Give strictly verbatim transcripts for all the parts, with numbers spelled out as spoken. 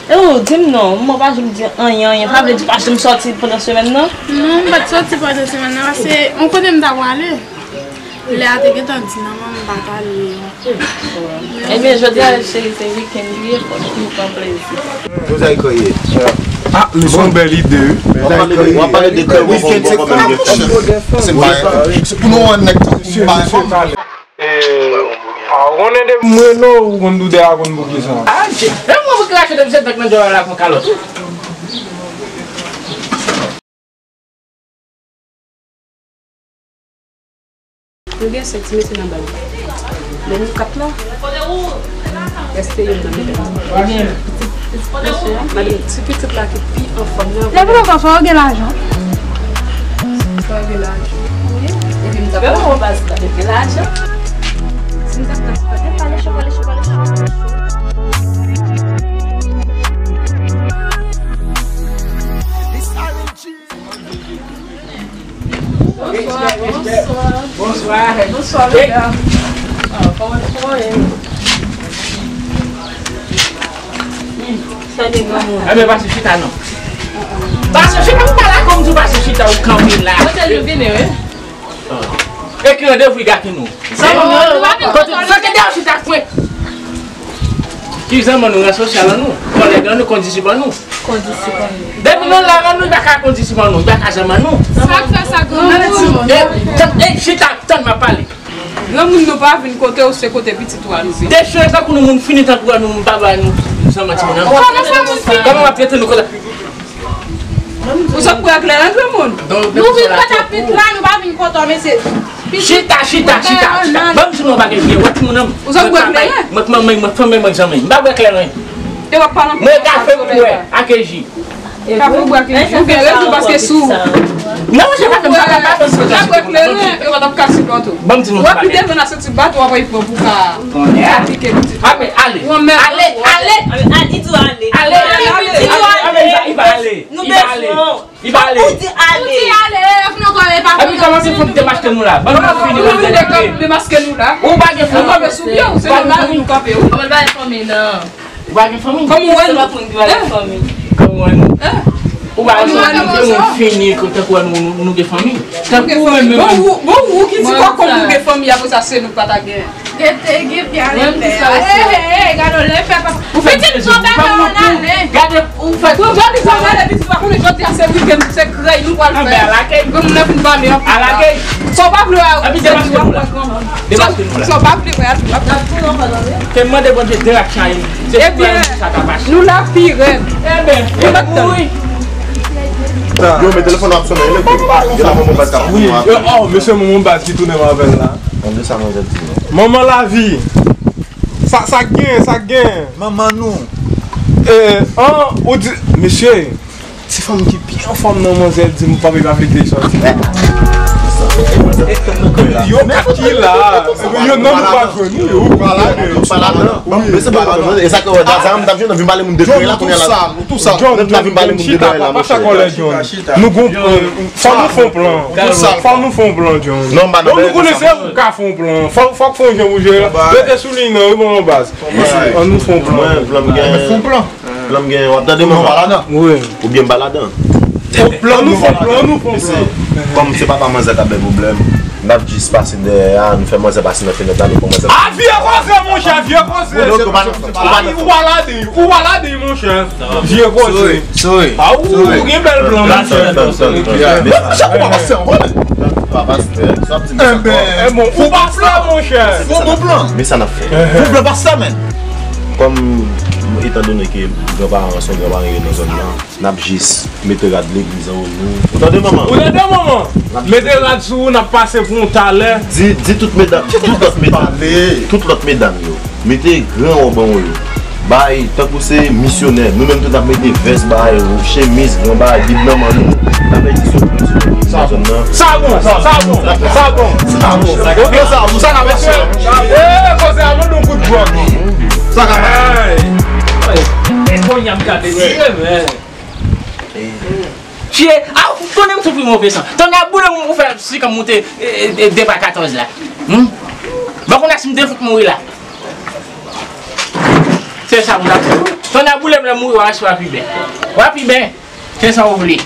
E ou, di m non, mwen pa janm di anyen, anyen. Sa vle di pa janm sòti pandan semèn nan? Non, m pa t sòti pandan semèn nan, paske yon kote m ta prale. Lè a te gentan di non, mwen m pa t ale. Ebyen, jodi a, cheri, se wikenn li ye, fòk nou pran plezi. Jodi a, e kòye. Ah, men se yon bèl ide, wi. W ap pale de, w ap pale de kè, wikenn, se kòman gen fanm. Se pa, se pou nou wè nèg sa. Eh, ah, ou konnen depi m rele w, ou konn dou dèyè a konn bouke sa. Ah, je, e mwen bouke la, se depi se tank nan djòl la kon kalòt. Nou gen sèt ti mesye nan bal. Men nou kat la, reste youn nan medam. Ebyen, pitit, pitit mesye a, madanm, ti pitit la ki pi anfòm nan. Lè pou lontan fò yo gen lajan. Fò yo gen lajan. Wi. Epi m t ap... Bèl ou baz la, gen lajan. Si m t ap... Pale cho, pale cho, pale cho, pale cho. Bonswa, bonswa. Bonswa. Bonswa, medam. Ah, kòman, kòman w ye? Hmm, sa de granmoun. Enben, pase chita non. Pase chita, ou pa la, kòm di w pase chita, ou kanpe la. Mwen te vini, wi. E ki randevou li gate nou? Zanmi nou, nou pa vin kote nou. Kote, kote de chita fwen. Ki zanmi nou, rè sosyal an nou, kòlèg an nou, kondisip an nou. Kondisip an nou. Depi nou la, nou pa ka kondisip an nou, pa ka zanmi nou. Sa k fè sa, granmoun? E, tann, e, chita, tann m ap pale. Granmoun, nou pa vin kote w, se kote pitit ou a nou vin. Dechonnen tankou nou, moun fini tankou a nou, m pa ba nou zanmi timoun an. Kòman sa, misye? Kòman w ap trete nou konsa? Ou sot pran kleren, granmoun? Nou vin kote pitit la, nou pa vin kote w, mesye. Chita, chita, chita, chita. Ban m di nou yon bagay vye. Wè timoun an. Ou sot pran kleren? Mwen, mwen, mwen, mwen, fanmi mwen, zanmi. M pa bwè kleren. E w ap pale anpil. Mwen kafe m bwè, ak ji. Kafe w bwè ak ji. Ou gen rezon, paske si w... Non, se pa sa, m pa, m pa panse sa. Ou bwè kleren, yo pa t ap ka sipòte w. Ban m di nou yon bagay. W ap vide men nan senti bat, w ap pran pou ka aplike pitit. Ale, ale, ale, ale. Ale, ale. Ale, ale. Li va ale. Nou bezwen w. Li va ale. Ou di ale. Ou di ale, lè nou kòle pa... Epi kòman se fanm ki te maske nou la? Ban nou fini, ban nou fini. Ou pa gen fanmi. Ou kanpe sou pye w, se nòmal nou kanpe, wi. Ou pa gen fanmi, non. Ou pa gen fanmi. Kòman w wè nou? Kòman w wè nou? Ou pa gen fanmi, nou fini, tankou nou, nou, nou gen fanmi. Tankou ou menm. Bon, ou, bon, ou ki di kòman nou gen fanmi, apre sa, se nou k pa ta gen. Gete, gen pye a lè. Hey, hey, hey, gade lè fè papa. Pitit, pran bèbè w nan men. Gade, ou fè. Jodi sa, gade pitit, pa konnen jodi a se wikenn, se krèy nou pral fè. Granmoun nan fin pale anpil la. Sa w pa vle wè a, se di w ap wè granmoun. Sa w pa vle wè a, di w ap wè. Te mande Bondye de rak chay. Ebyen, nou la pi rèd. Ebyen, nou mèt tann. Yo, men telefòn nan ap sonnen, rele pou. Yo la, manman baz k ap... Wi, yo, oh, mesye, manman baz ki tounen m avè l la. Tande sa manzè di non. Manman lavi. Sa, sa k gen, sa k gen. Manman nou. Eh, an, ou di, mesye, ti fanm ki pi anfòm nan manzè di m, papa pa vle kite sòti. Yo kat ki la. Yo nan nou pa jwenn, wi, yo. Ou pa la, yo pa la, non. Bon, men se pa la, non. E sa ke wè, Dazan, m t ap jwenn, vin pale moun de krèy la, kounye a la. Tou sa, tou sa. Menm ta vin pale moun de bagay la, monchè. Chita, pa sa kòlè, John. Nou gon, eh, fò nou fè yon plan. Fò nou fè yon plan, John. Non, m pa nan... Bon, nou konnen se ou k ka fè yon plan. Fò, fòk fè yon jan pou jere la. Rete sou liy nan, wi, manman baz. An nou fè yon plan. Mwen, plan m gen. Fè yon plan. Plan m gen, w ap tande manman. Wi. Oubyen m pa ladan. Plan nou fè, plan nou fè, plan. Kòm se papa manzè k ap bay pwoblèm, n ap jis pase dèyè a, nou fè manzè pase nan fenèt la, nou pran manzè. Ah, vye koze, monchè, vye koze. Ou pa, ou pa, ou pa ladan, ou pa ladan, monchè. Vye koze. Ah, ou, ou gen bèl plan, monchè. Tann, tann, tann, tann. Monchè, ou pa pastè, ou konnen. Pa pastè, sa ap di m sa. Enben, ou pastè, monchè. Fò bon plan. Men sa n ap fè. Fò plan pastè, men. Kòm, etandone ke granparan an se yon granparan ki nan zòn nan, n ap jis mete rad legliz anwo nou. Ou tande, manman? Ou tande, manman? Mete rad sou ou, n ap pase pou yon talè. Di, di tout medam, tout lòt medam, tout lòt medam yo, mete gran wòb anwo yo. Bay, tankou se misyonè, nou menm tou n ap mete vès, bay, chemiz, gran bay, Bib nan men nou. N ap bay ti sou, ti sou nan zòn nan. Sa bon, sa bon, sa bon. Sa bon, sa bon. Ok, sa bon, sa n ap fè. Eh, koze a, mande yon kout dwòg. Sa ka pase. E kounye a m gade, tire, men. Fye, a, konnen m soufri move san. Tonnè boule m ou fè sikan moute, e, e, e, de pa katòz la. Hmm? Bon, kounye a si m te fout mouri la. Se sa m t ap fè. Tonnè boule m. Mouri, w a resi w a pi byen. W a pi byen. Se sa w vle.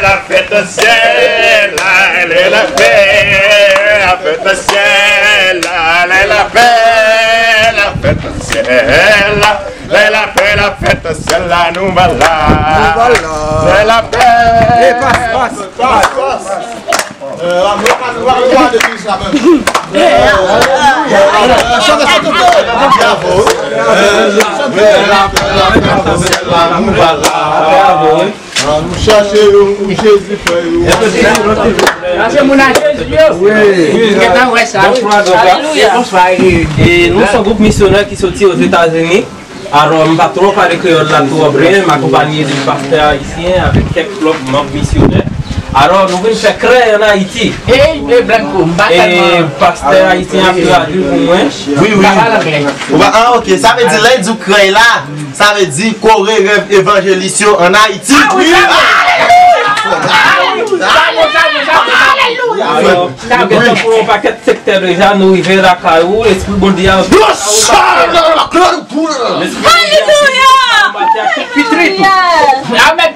La fête au ciel, la, la, la fête, la fête au ciel, la, la, la fête, la fête au ciel, la, la, la fête, la fête au ciel, la, nou va la. Nou va la. La, la fête. Eh, passe, passe, passe, passe. Bravo. Nou chache yo pou Jezi, frè yo. Chache moun a Jezi yo. Wi. Gentan wè sa, wi. Bonswa, doktè. Alelouya. Bonswa, e, e nou se yon gwoup misyonè ki soti Ozetazini. Alò, m pa twò pale kreyòl la twò byen, m akonpanye de pastè ayisyen avèk kèk lòt manm misyonè. Alò, nou vin fè krèy ann Ayiti. Hey, hey, Blanco, m pa tèlman. E pastè ayisyen ap tradui pou mwen. Wi, wi. M pa pale anglè. Ou pa, ah, ok. Sa vle di, lè l di w krèy la, sa vle di kore rèv evanjelis yo ann Ayiti. Ah, wi, sa bon. Alelouya! Sa bon, sa bon, sa bon. Alelouya! Alò, nou gentan pran yon pakèt sektè deja, nou rive lakay ou, Lespri Bondye a. Yo, sa, la, la, la, la, la. Lespri Bondye a. Alelouya! Alelouya! Amèn.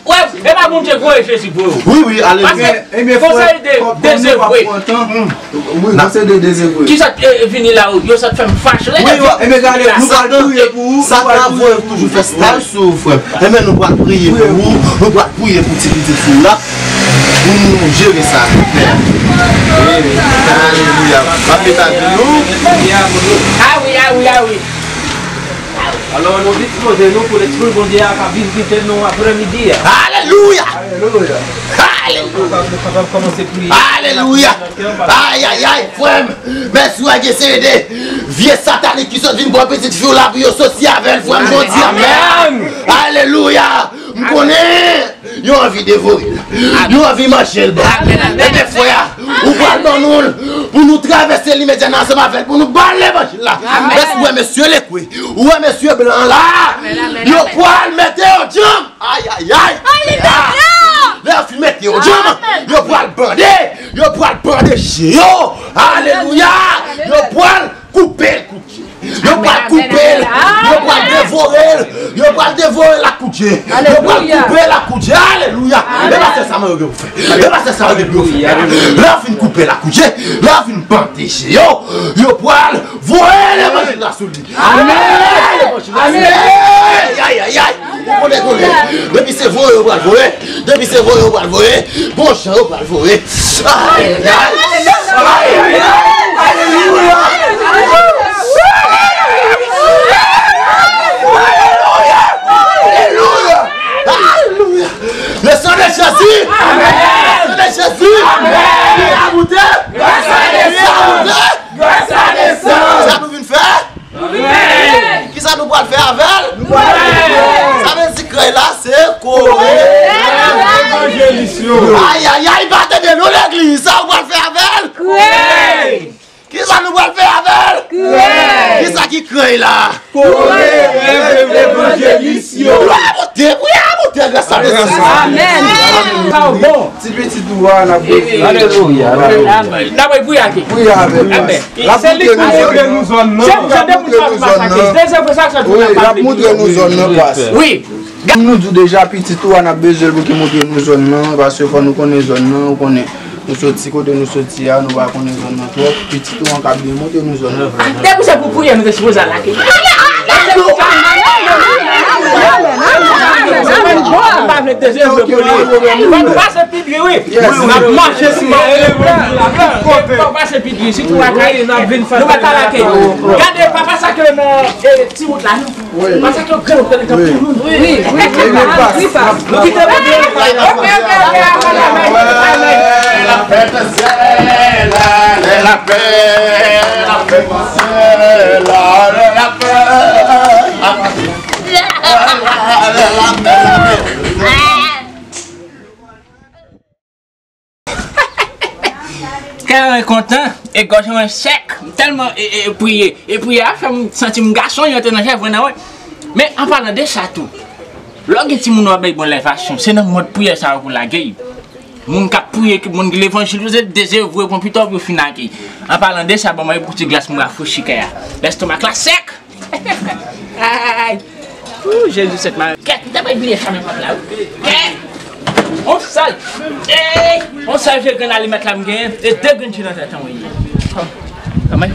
Wè, e pa Bondye voye Jezi voye w. Wi, wi, alelouya. Paske, ebyen, frè, konsèy de, kòm, kòm nou pa dezevwe. Pran tan, wi, konsèy de dezevwe. Ki sot, e, vini la, yo sot fè m fache. Wi, wi. Ebyen, gade, nou pral priye pou ou, nou pral priye pou ou. Satan voye toujou fè staj sou ou, frè m. Ebyen, nou pral priye pou ou, nou pral priye pou ti pitit fi w la, pou nou jere sa. Alelouya. Papa ta di nou. Ah wi, ah wi, ah wi. Alò, nou dispoze nou pou Lespri Bondye a ka vizite nou aprèmidi a. Alelouya! Alelouya! Alelouya! Nou kapab kòmanse priye. Alelouya! Ay, ay, ay, frè m! Mèsi, w a gen seri de vye satanik ki sot vin pran pitit fi w la pou yo soti avè l, frè m, jodi a. Amèn! Alelouya! M konnen yo anvi devore l. Yo anvi manje l, bon. Ebyen, frè a, ou pral ban nou l pou nou travèse limedya nan ansanm avè l, pou nou ba l levanjil la. Mèsi, w wè mesye lekwe, ou wè mesye blan la, yo pral mete yo djanm. Ay, ay, ay. Lè yo fin mete yo djanm, yo pral bande, yo pral bande je yo. Alelouya. Yo pral koupe l kout je. Yo pral koupe l. Yo pral devore l. Yo pral devore l ak kout je. Yo pral koupe l ak kout je. Alelouya. E pa sèl sa mwen yo gen pou fè. E pa sèl sa yo gen pou yo fè. Lè yo fin koupe l ak kout je, lè yo fin bande je yo, yo pral voye levanjil la sou li. Amèn. Amèn. Ay, ay, ay. Ou konnen, konnen. Depi se voye, yo pral voye. Depi se voye, yo pral voye. Bon jan, yo pral voye. Ay, ay, ay. Ay, ay, ay. Alelouya. Alelouya. Alelouya. Le sang de Jésus. Amèn. Le sang de Jésus. Amèn. Li a moute. Grâce à Dieu. Li a moute. Grâce à Dieu. Sa nou vin fè? Kisa nou pral fè avè l? Nou pral priye. Sa vle di krèy la se kore evanjelis yo. Ay, ay, ay, pa tande non legliz. Sa nou pral fè avè l? Krèy. Kisa nou pral fè avè l? Krèy. Kisa ki krèy la? Kore rèv evanjelis yo. Glwa a Bondye, priye a Bondye, grasa Bondye. Amèn. Sa bon. Ti pitit ou a, n ap priye. Alelouya, alelouya. N ap priye ake. Priye avè l. Amèn. L ap montre nou zòn nan. Wi, l ap montre nou zòn nan, pas. Wi. Nou di w deja, pitit ou a, n ap bezwen l pou ki montre nou zòn nan, paske fò nou konnen zòn nan, ou konnen. Nou soti kote nou soti a, nou pa konnen zòn nan twòp. Pitit ou an k ap byen montre nou zòn nan. Depi se pou priye, nou te sipoze al lakay. Fò nou pase pi byen, wi. N ap mache sou, fò pase pi byen, sitou lakay, nou pa ta lakay. Gade papa sa ke nan, eh, ti wout la, non? Wi. Wi, wi, wi, wi, pas. Nou kite Bondye. Ok, ok, ok, ok, ok, ok. La fête, c'est la, la paix, la fête, c'est la, la paix. Kè mwen kontan e gòj mwen sèk. M tèlman, e, e, priye. E priyè a fè m santi m gason, yon te nan chèvren nan mwen. Men, an palan de sa tou, lè w gen timoun w ap bay bon lèvasyon, se nan mòd priyè sa yo pou lage yo. Moun k ap priye, ki moun ki levanjil, yo se dezevwe pran pita pou yo fin ake. An palan de sa, ban mwen yon ti glas pou m rafrechi kè a. Lèstomak la sèk. Ay. Ooh, Jezi Sent Mari. Kèt, m ta pral bliye fèmen pòt la wi. Kèt. On sèl. Ey, on sèl vye grenn alimèt la m genyen, e de grenn ti nan tèt an wi. Kòman